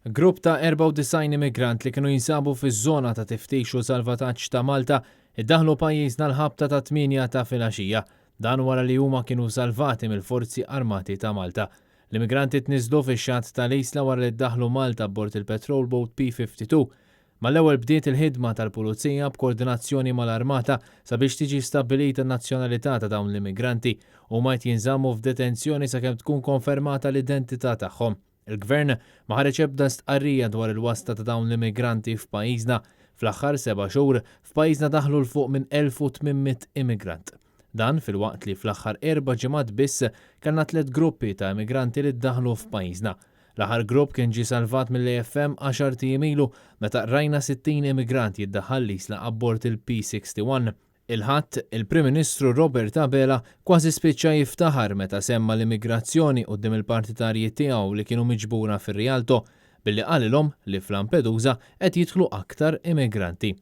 Grupp ta' 94 immigrant li kienu jinsabu fiż-żona ta' tiftix u salvataġġ ta' Malta iddaħlu pajjiżna l-ħabta ta' 8 ta' filgħaxija. Dan wara li huma kienu salvati mill-Forzi Armati ta' Malta. L-immigranti tniżżlu fix-xatt tal-Isla wara li ddaħlu Malta abbord il-patrol boat P52. Mal-ewwel bdiet il-ħidma tal-Pulizija b'koordinazzjoni mal-Armata sabiex tiġi stabbilita n-nazzjonalità ta' dawn l-immigranti. Huma qed jinżammu f'detenzjoni sakemm tkun konfermata l-identità tagħhom. Il-Gvern ma ħareġ ebda stqarrija dwar il-wasla ta' dawn l-immigranti f'pajjiżna. Fl-aħħar 7 xhur, f'pajjiżna daħlu 'l fuq minn 1800 immigrant. Dan filwaqt li fl-aħħar 4 ġimgħat biss kellna tliet gruppi ta' immigranti li ddaħlu f'pajjiżna. L-aħħar grupp kien ġie salvat mill-AFM 10 ijiem ilu meta rajna 60 immigrant jiddaħħal l-Isla abbord il-P61. Il-Ħadd, il-Prim Ministru Robert Abela kważi spiċċa jiftaħar meta semma l-immigrazzjoni quddiem il-partitarji tiegħu li kienu miġbura fir-Rialto billi qalilhom li f'Lampedusa qed jidħlu aktar immigranti.